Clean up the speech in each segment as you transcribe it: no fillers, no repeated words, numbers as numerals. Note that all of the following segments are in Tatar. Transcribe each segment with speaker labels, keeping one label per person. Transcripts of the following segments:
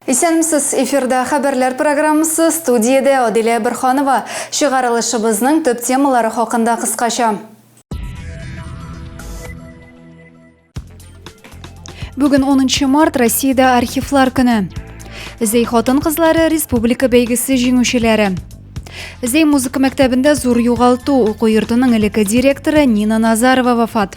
Speaker 1: Исәнмесез, эфирда хәбәрләр программасы, студиядә Адилә Борһанова. Чыгарылышыбызның төп темалары хакында кыскача. Бүген 10 март Россиядә архивлар көне. Зәй хатын-кызлары республика бәйгесе җиңүчеләре. Зәй музыка мәктәбендә зур югалту, уку йортының элекке директоры Нина Назарова вафат.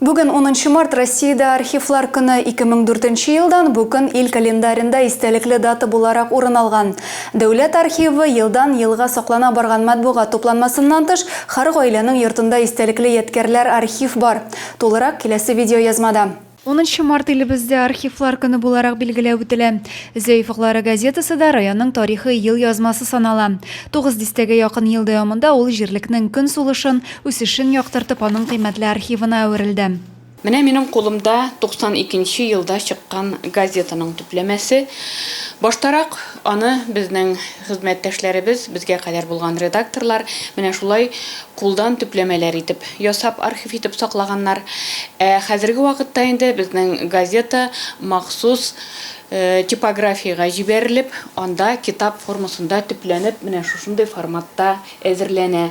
Speaker 1: Бүген 10 март Россиядә архивлар көне. 2004 елдан бу көн ил календаренда истәлекле дата буларак урын алган. Дәүләт архивы елдан елга саклана барган матбугат тупланмасыннан тыш, һәр гаиләнең йортында истәлекле ядкәрләр архив бар. Тулырак киләсе видеоязмада. Унынчы март илебездә архивлар көне буларак билгеләп үтелә. Зәй офыклары газетасы да районның тарихи елъязмасы санала. Тугыз дистәгә якын ел дәвамында ул җирлекнең көн сулышын, үсешен яктыртып, аның кыйммәтле архивына әверелде.
Speaker 2: Менә минем кулымда 92 нче елда чыккан газетаның төпләмәсе. Баштарак аны безнең хезмәттәшләребез, безгә кадәр булган редакторлар менә шулай кулдан төпләмәләр итеп ясап, архив итеп саклаганнар. Ә хәзерге вакытта инде безнең газета махсус типографиягә җибәрелеп, анда китап формасында төпләнеп, менә шушындый форматта әзерләнә.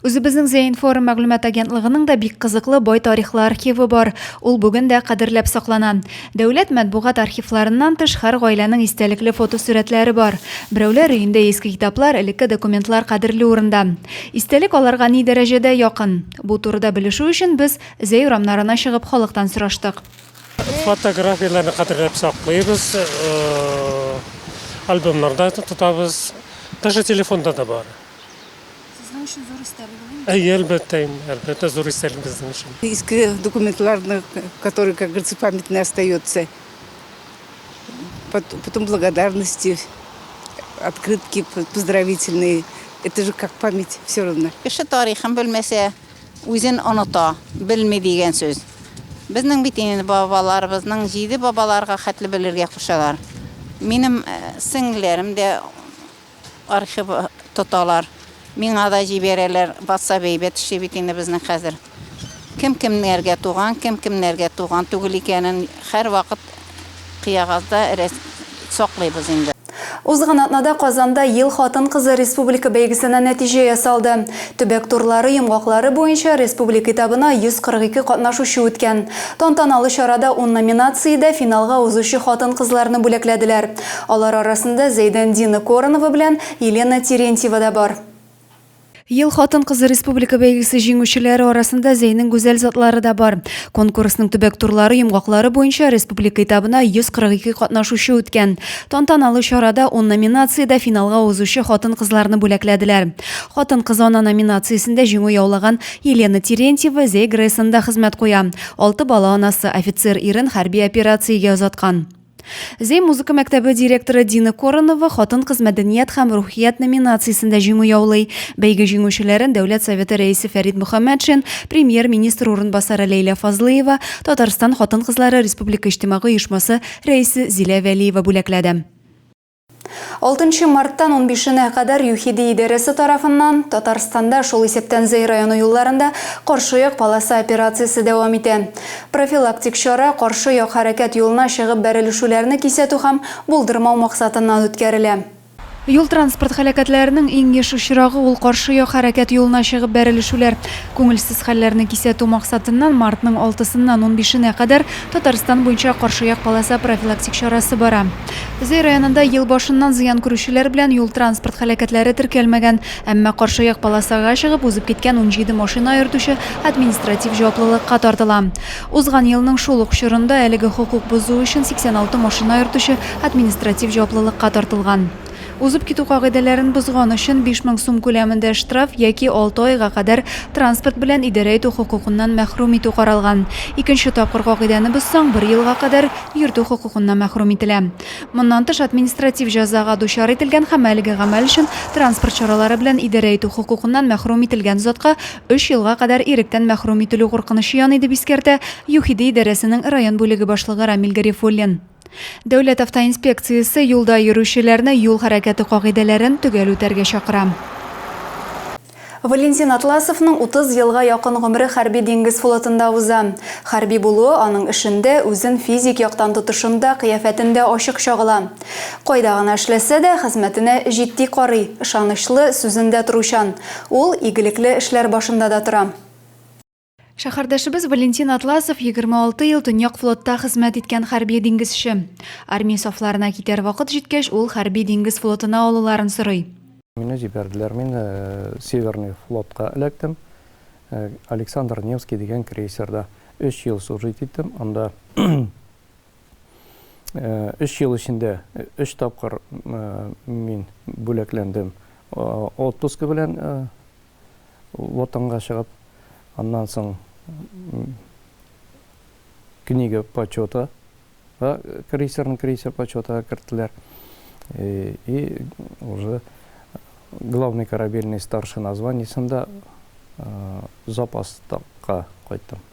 Speaker 1: Үзебезнең Зәинформ мәгълүмат агентлыгының да бик кызыклы, бай тарихлы архивы бар. Ул бүген дә кадерләп саклана. Дәүләт матбугат архивларыннан тыш, һәр гаиләнең истәлекле фотосурәтләре бар. Берәүләр өендә иске китаплар, элекке документлар кадерле урында. Истәлек аларга ни дәрәҗәдә якын? Бу турыда белешү өчен без Зәй урамнарына чыгып халыктан сораштык.
Speaker 3: Фотографияләрне кадерләп саклыйбыз, альбомнарда тотабыз, даже телефонда да бар.
Speaker 1: Сезнең өчен зур истәлек ул инде?
Speaker 3: Әйе, әлбәттә инде, әлбәттә, зур истәлек безнең өчен.
Speaker 4: Иске документларны, которые, как говорится, памятные остается. Потом благодарности, открытки поздравительные. Это же как память все равно.
Speaker 5: Кеше тарихын белмәсә, үзен оныта, белми дигән сүз. Безнең бит инде бабаларыбызның җиде бабаларга хәтле белергә кушалар. Минем сеңлеләрем дә Архив тоталар. Миңа да җибәрәләр. Ватсап әйбәт эшли бит инде безнең хәзер. Кем кемнәргә туган, кем кемнәргә туган түгел икәнен һәрвакыт кыягазда саклыйбыз инде.
Speaker 1: Узган атнада Казанда Ел хатын-кызы республика бәйгесенә нәтиҗә ясалды. Төбәк турлары йомгаклары буенча республика этабына 142 катнашучы үткән. Тантаналы чарада ун номинациядә финалга узучы хатын-кызларны бүләкләделәр. Алар арасында Зәйдән Дина Коронова белән Елена Терентьева да бар. Ел хатын-кызы республика бәйгесе җиңүчеләре арасында Зәйнең гүзәл затлары да бар. Конкурсның төбәк турлары йомгаклары буенча республика этабына 142 катнашучы үткән. Тантаналы чарада ун номинациядә финалга узучы хатын-кызларны бүләкләделәр. Хатын-кыз-ана номинациясендә җиңү яулаган Елена Терентьева Зәй ГРЭСында хезмәт куя. Алты бала анасы, офицер ирен хәрби операциягә озаткан. Зәй музыка мәктәбе директоры Дина Коронова Хатын-кыз мәдәният һәм рухият номинациясендә җиңү яулый. Бәйге җиңүчеләрен Дәүләт Советы Рәисе Фәрит Мөхәммәтшин, Премьер-министр урынбасары Ләйлә Фазлыева, Татарстан хатын-кызлары республика иҗтимагый оешмасы рәисе Зилә Вәлиева бүләкләде. Алтынчы марттан унбишенә кадәр ЮХИДИ идарәсе тарафыннан Татарстанда, шул исәптән Зәй районы юлларында каршы як полоса операциясе дәвам итә. Профилактик чара каршы як хәрәкәт юлына чыгып бәрелешүләрне кисәтү һәм булдырмау максатыннан үткәрелә. Юл-транспорт һәлакәтләренең иң еш очрагы ул каршы як хәрәкәт юлына чыгып бәрелешүләр. Күңелсез хәлләрне кисәтү максатыннан мартның алтысыннан унбишенә кадәр Татарстан буенча каршы як полоса профилактик чарасы бара. Зәй районында ел башыннан зыян күрүчеләр белән юл-транспорт һәлакәтләре теркәлмәгән. Әмма каршы як полосага чыгып узып киткән 17 машина йөртүче административ җаваплылыкка тартыла. Узган елның шул ук чорында әлеге хокук бозу өчен 86 машина йөртүче административ җаваплылыкка тартылган. Узып китү кагыйдәләрен бозган өчен 5000 сум күләмендә штраф яки алты айга кадәр транспорт белән идарә итү хокукыннан мәхрүм итү каралган. Икенче тапкыр кагыйдәне бозсаң, бер елга кадәр йөртү хокукыннан мәхрүм ителә. Моннан тыш, административ җәзага дучар ителгән һәм әлеге гамәл өчен транспорт чаралары белән идарә итү хокукыннан мәхрүм ителгән затка өч елга кадәр иректән мәхрүм ителү куркынычы яный, дип искәртә ЮХИДИ идарәсенең район бүлеге башлыгы Рамил Гарифуллин. Дәүләт автоинспекциясе юлда йөрүчеләрне юл хәрәкәте кагыйдәләрен төгәл үтәргә чакыра. Валентин Атласовның 30 елга якын гомере хәрби диңгез флотында уза. Хәрби булуы аның эшендә, үзен физик яктан тотышында, кыяфәтендә ачык чагыла. Кайда гына эшләсә дә, хезмәтенә җитди карый, ышанычлы, сүзендә торучан. Ул игелекле эшләр башында да тора. Шәһәрдәшебез Валентин Атласов 26 ел Төньяк флотта хезмәт иткән хәрби диңгезче. Армия сафларына китәр вакыт җиткәч, ул хәрби диңгез флотына алуларын сорый.
Speaker 6: Мине җибәрделәр. Мин Северный флотка эләктем. Александр Невский дигән крейсерда өч ел служить иттем. Анда өч ел эчендә өч тапкыр мин бүләкләндем отпуска белән. Ватанга чыгып, аннан соң Книга почета крейсерны крейсер почетага керттеләр. И уже главный корабельный старшина званиесында запаска кайттым.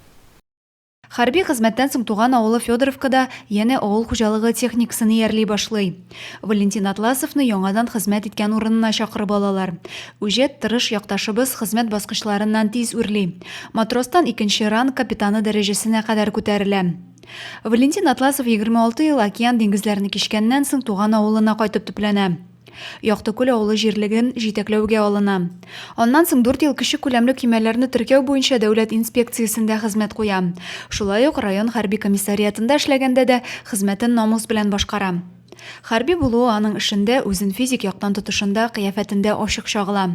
Speaker 1: Хәрби хезмәттән соң туган авылы Федоровкада янә авыл хуҗалыгы техникасын иярли башлый. Валентин Атласовны яңадан хезмәт иткән урынына чакырып алалар. Үҗәт, тырыш якташыбыз хезмәт баскычларыннан тиз үрли. Матростан икенче ранг капитаны дәрәҗәсенә кадәр күтәрелә. Валентин Атласов 26 ел океан-диңгезләрне кичкәннән соң туган авылына кайтып төпләнә. Яктыкүл авылы җирлеген җитәкләүгә алына. Аннан соң дүрт ел кече күләмле көймәләрне теркәү буенча дәүләт инспекциясендә хезмәт куя. Шулай ук район хәрби комиссариатында эшләгәндә дә хезмәтен намус белән башкара. Хәрби булуы аның эшендә, үзен физик яктан тотышында, кыяфәтендә ачык чагыла.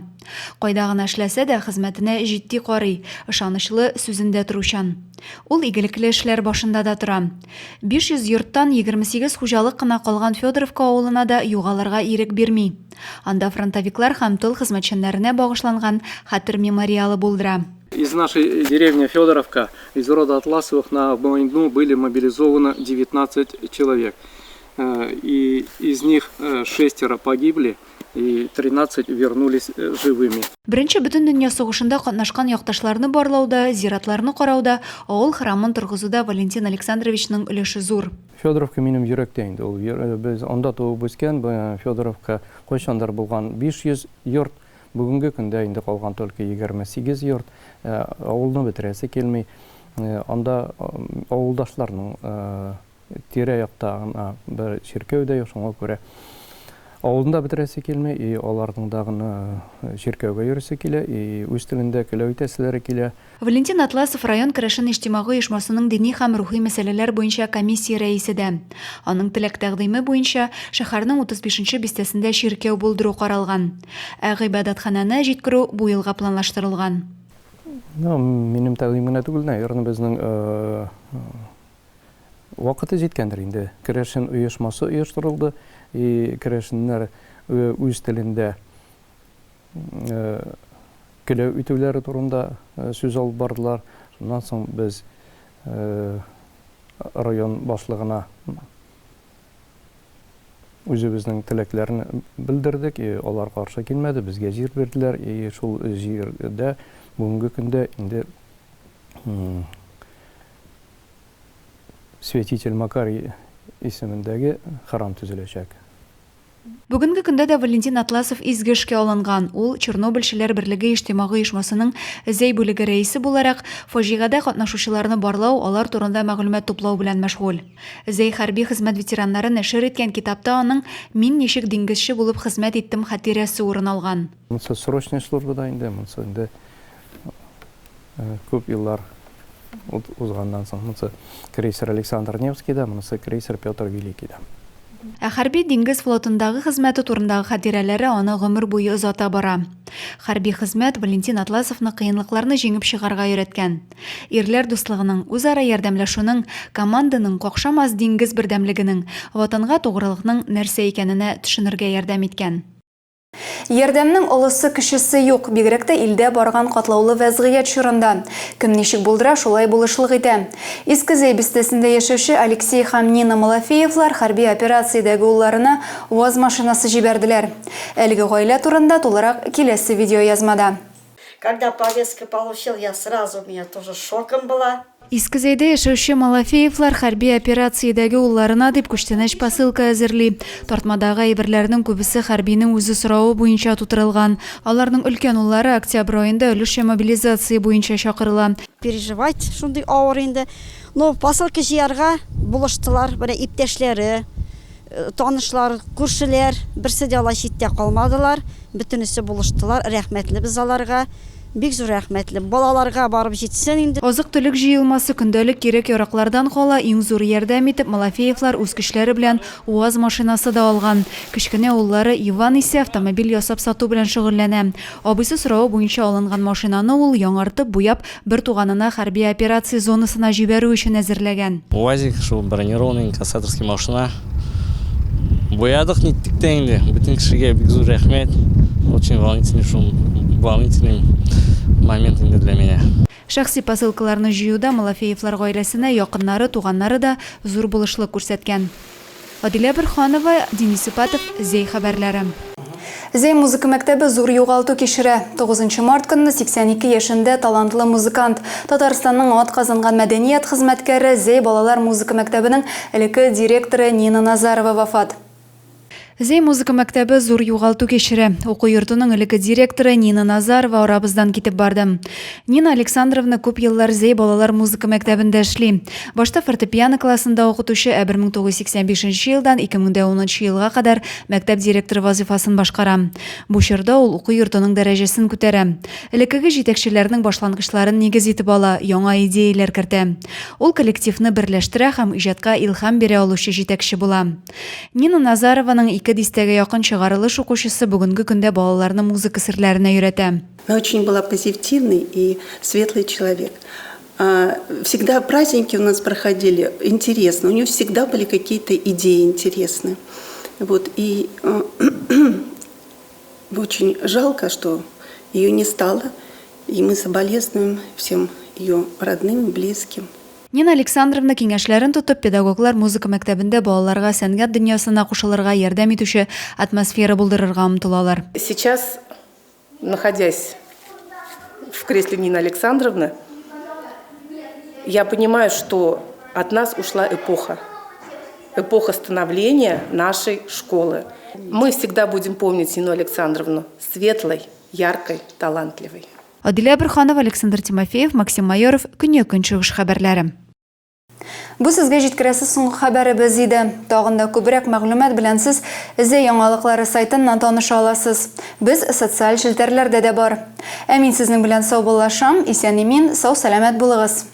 Speaker 1: Кайда гына эшләсә дә, хезмәтенә җитди карый, ышанычлы, сүзендә торучан. Ул игелекле эшләр башында да тора. 500 йорттан 28 хуҗалык кына калган Федоровка авылына да югалырга ирек бирми. Анда фронтовиклар һәм тыл хезмәтчәннәренә багышланган хәтер мемориалы булдыра.
Speaker 6: Из нашей деревни Федоровка, из рода Атласовых на войну были мобилизованы 19 человек. И из них шестеро погибли. И 13 вернулись живыми.
Speaker 1: Беренче бөтендөнья сугышында катнашкан якташларны барлауда, зиратларны карауда, авыл храмын торгызуда Валентин Александровичның өлеше зур.
Speaker 6: Федоровка минем йөрәктә инде ул. Без анда туып үскән, Федоровка кайчандыр булган 500 йорт, бүгенге көндә инде калган только 28 йорт. Авылны бетерәсе килми. Анда авылдашларның Тирә-якта гына бер чиркәү дә юк, шуңа күрә авылны да бетерәсе килми, и аларның да гына чиркәүгә йөрисе килә, и үз телендә келәү итәселәре килә.
Speaker 1: Валентин Атласов район керәшен иҗтимагый оешмасының дини һәм рухи мәсьәләләр буенча комиссия рәисе дә. Аның теләк-тәкъдиме буенча, шәһәрнең 35 нче бистәсендә чиркәү булдыру каралган. Ә гыйбадәтханәне җиткерү бу елга планлаштырылган.
Speaker 6: Ну, минем тәкъдим генә түгел, наверное, безнең Вакыты җиткәндер инде. Керәшен оешмасы оештырылды. И керәшеннәр үз телендә келәү итүләре турында сүз алып бардылар. Шуннан соң без район башлыгына үзебезнең теләкләрне белдердек, и алар каршы килмәде, безгә җир бирделәр, и шул җирдә бүгенге көндә инде Святитель Макарий исемендәге храм төзеләчәк.
Speaker 1: Бүгенге көндә дә Валентин Атласов изге эшкә алынган. Ул, Чернобыльчеләр берлеге иҗтимагый оешмасының Зәй бүлеге рәисе буларак, фаҗигадә катнашучыларны барлау, алар турында мәгълүмат туплау белән мәшгуль. Зәй хәрби хезмәт ветераннары нәшер иткән китапта аның Мин ничек диңгезче булып хезмәт иттем хатирәсе урын алган.
Speaker 6: Монысы срочный службада инде, монысы инде Күп еллар узганнан соң, монысы крейсер Александр Невский да, монысы крейсер Петр Великий да.
Speaker 1: Ә хәрби диңгез флотындагы хезмәте турындагы хатирәләре аны гомер буе озата бара. Хәрби хезмәт Валентин Атласовны кыенлыкларны җиңеп чыгарга өйрәткән. Ирләр дуслыгының, үзара ярдәмләшүнең, команданың, какшамас диңгез бердәмлегенең, Ватанга тугрылыкның нәрсә икәненә төшенергә ярдәм иткән. Ярдәмнең олысы-кечесе юк, бигрәк тә илдә барган катлаулы вәзгыять чорында. Кем ничек булдыра, шулай булышлык итә. Иске Зәй бистәсендә яшәүче Алексей һәм Нина Малафеевлар хәрби операциядәге улларына ваз машинасы җибәрделәр. Әлеге гаилә турында тулырак киләсе видеоязмада.
Speaker 7: Когда повестка получил, я сразу, у меня тоже шоком была.
Speaker 1: Иске Зәйдә яшәүче Малафеевлар хәрби операциядәге улларына дип күчтәнәч посылка әзерли. Тартмадагы әйберләрнең күбесе хәрбинең үзе соравы буенча тутырылган. Аларның өлкән уллары октябрь аенда өлешчә мобилизация буенча чакырыла.
Speaker 7: Переживать шундый авыр инде. Но посылка җыярга булыштылар. Менә иптәшләре, танышлар, күршеләр, берсе дә алай читтә калмадылар. Бөтенесе булыштылар. Рәхмәтле без аларга. Бик зур рәхмәтле. Балаларга барып җитсен инде.
Speaker 1: Азык-төлек җыелмасы көндәлек кирәк-яраклардан кала, иң зур ярдәм итеп, Малафеевлар үз көчләре белән УАЗ машинасы да алган. Кечкенә уллары Иван исә автомобиль ясап сату белән шөгыльләнә. Абыйсы соравы буенча алынган машинаны ул, яңартып, буяп, бертуганына хәрби операция зонасына җибәрү өчен әзерләгән.
Speaker 8: УАЗик, шул бронированный инкассаторский машина. Буядык, ниттек тә инде. Бөтен кешегә бик зур рәхмәт. Очень волнительный шул, волнительный момент инде для меня.
Speaker 1: Шәхси посылкаларны җыюда Малафеевлар гаиләсенә якыннары, туганнары да зур булышлык күрсәткән. Адилә Борһанова, Денис Ипатов, Зәй хәбәрләре. Зәй музыка мәктәбе зур югалту кичерә. 9 март көнне 82 яшендә талантлы музыкант, Татарстанның атказанган мәдәният хезмәткәре, Зәй балалар музыка мәктәбенең элекке директоры Нина Назарова вафат. Зәй музыка мәктәбе зур югалту кичерә. Уку йортының элекке директоры Нина Назарова арабыздан китеп барды. Нина Александровна күп еллар Зәй балалар музыка мәктәбендә эшли. Башта фортепиано классында укытучы, ә 1985 нче елдан 2010 нчы елга кадәр мәктәп директоры вазыйфасын башкара. Бу чорда ул уку йортының дәрәҗәсен күтәрә. Элеккеге җитәкчеләрнең башлангычларын нигез итеп ала, яңа идеяләр кертә. Ул коллективны берләштерә һәм иҗатка илһам бирә алучы җитәкче була. Нина Назарованың ике дистәгә якын чыгарылыш укучысы бүгенге көндә балаларны музыка серләренә өйрәтә.
Speaker 9: Она очень была позитивный и светлый человек. Всегда праздники у нас проходили интересно, у нее всегда были какие-то идеи интересные. Вот, и очень жалко, что ее не стало, и мы соболезнуем всем ее родным, близким.
Speaker 1: Нина Александровна киңәшләрен тотып, педагоглар музыка мәктәбендә балаларга сәнгать дөньясына кушылырга ярдәм итүче атмосфера булдырырга омтылалар.
Speaker 10: Сейчас, находясь в кресле Нины Александровны, я понимаю, что от нас ушла эпоха. Эпоха становления нашей школы. Мы всегда будем помнить Нину Александровну светлой, яркой, талантливой.
Speaker 1: Адилә Борһанова, Александр Тимофеев, Максим Майоров, Көньяк-Көнчыгыш хәбәрләре. Бу сезгә җиткерәсе соңгы хәбәребез иде. Тагын да күбрәк мәгълүмат белән сез Зәй яңалыклары сайтыннан таныша аласыз. Без социаль челтәрләрдә дә бар. Ә мин сезнең белән саубуллашам, исән-имин, сау-сәламәт булыгыз.